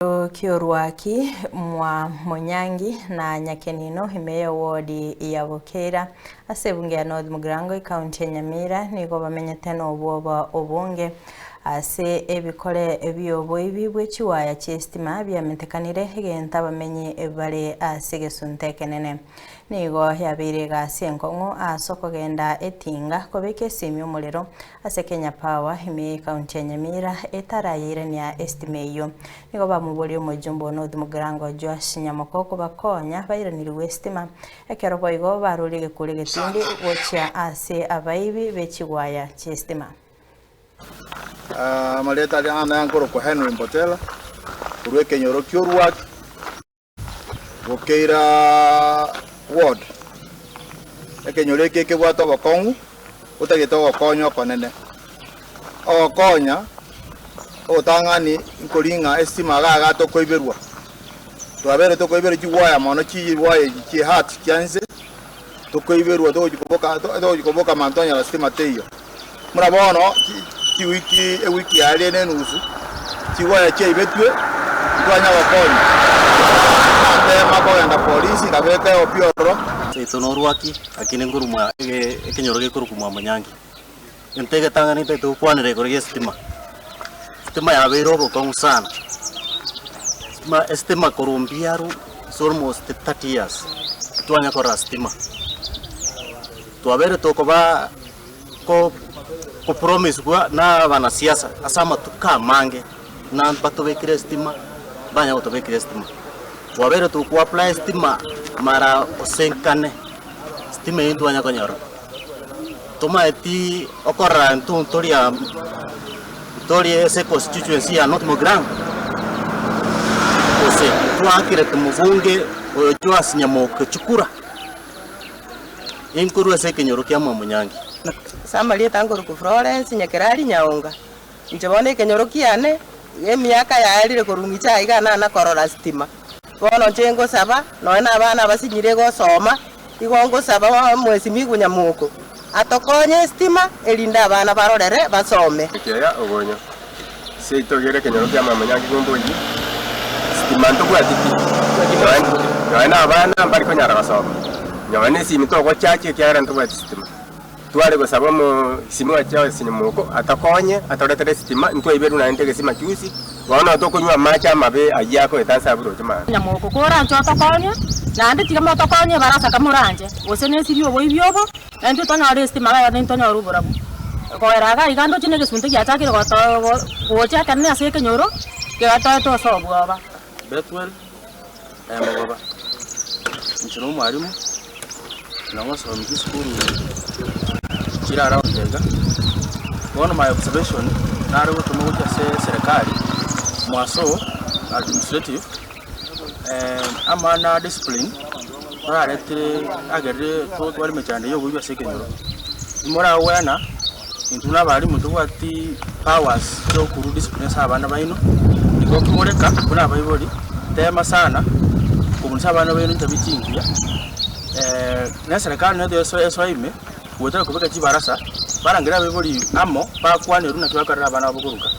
Ki'orwaki mwa Monyangi na Nyakenino ime y'ewodi ya Bokeira ase ebunge ya North Mugirango ekaunti ya Nyamira nigo bamenyete nobwoba obonge ase ebikore bi'oboibi bwe chiwaya chi'esitima biamentekanire egento abamenyi bare ase egesunte ekenene. Nigo yabeire egasi enkong'u ase okogenda etinga kobeka esimi omorero Ase Kenya Power, ime y'ecounty ya Nyamira etarayeirania esitima eyio. Nigo bamoboria omojumbe o North Mugirango Joash Nyamoko kobakonya bairanirigwe esitima ekero boigo barorie egekuri egetindi gochia ase abaibi be chigwaya chi'esitima. Amarieta aria ane nkorokwa Henry Mbotela, korwa ekenyoro ki'Orwaki, Bokeira Ward. Ekenyoro eke ekebwate obokong'u botagete ogokonya okonene. Ogokonya ogotang'ani nkori ng'a estima iga iga tokoiberwa, twabeire tokoiberwa chigwaya mono chigwaya echi chie heart chia inse, tokoiberwa togochi koboka togochi koboka mambia twanyora stima teiyo. Buna bono chiwiki ewiki yaye na enusu, chigwaya chiaibetwe, ntwanya gokonywa. Natema kogenda polisi, nkabeka eopi ororo. Seito norwaki, lakini nkorumwa ege ekenyoro gekorokwa Mwamonyangi. Egento egetang'ani ntagete gokwanera igoro ya esitima, esitima yabeire obokong'u sana, esitima esitima korwa mbiaru ase almost 30 years, ntitwanya korora sitima. Twabeire tokobaa. Kopromiswa na abanasiasa ase amatuko amange ng'a mbatobekere esitima, mbanya gotobekera esitima. Twabeire toko apply esitima mara gose nkane, esitima eyio ntwanya konyora. Tomaeti okorora intwe ntori aa ntori ase econstituency ya North Mugirango, gose twaakire omobunge oyo Joash Nyamoke chikura. Inkorwa ase ekenyoro kia Mwamonyangi. Ase amarieta nkorokwa Florence Nyakerari Nyaonga. Inche bono ekenyoro kiane, emiaka yaerire korwa ng'iche aiga nana korora stima. Bono inche ngosaba, nonya na abana abasinyire gosoma, igo ngosaba Mheshimiwa Nyamoko atokonye estima erinde abana barorere basome. Ekeya ogonyo. Seito gere ekenyoro kia Mwamonyangi ng'umbu oyio, sitima ntobwati pi, nonye na abana mbari konyara gosoma, nonye na esimi togochachi ekiagera ntobwati sitima. Tware gosaba omosimiwa Charles Nyamoko atokonye atoretere esitima ntwaiberwe naende egesima juzi, bono tokonywa amache amabe ayio akoeta nse abwo roche maambia. Nyamoko koranche otokonye, naende tiga motokonye ebarasa kamoranche, gose nesirie oboibi obo, na intwe tonyore esitima iga naende tonyore oborabu. Koera iga iga ndoche na egesunte giachakire goto gocha ekenene ase ekenyoro, kegatoete ase obwoba. Bethuel Mogoba, inche na omwalimu, na ngosomi chisukuru chire around iga, bono my observation nare gotoma gochia ase eserekari, mwaso administrative, amana discipline toraretire agerire totware emechando ya oboibi ase ekenyoro. Timoragwena intwe buna abalimu tobwati powers chia okorwa discipline ase abana baino, igo kimoreka buna abaibori, tema sana kobundisa abana baino chitabia chingiya, na eserekari nero eso esoe ime, goetera kobeka chibarasa, barangere abaibori amo, bakwanerwe naki bakorera abana babo koruga.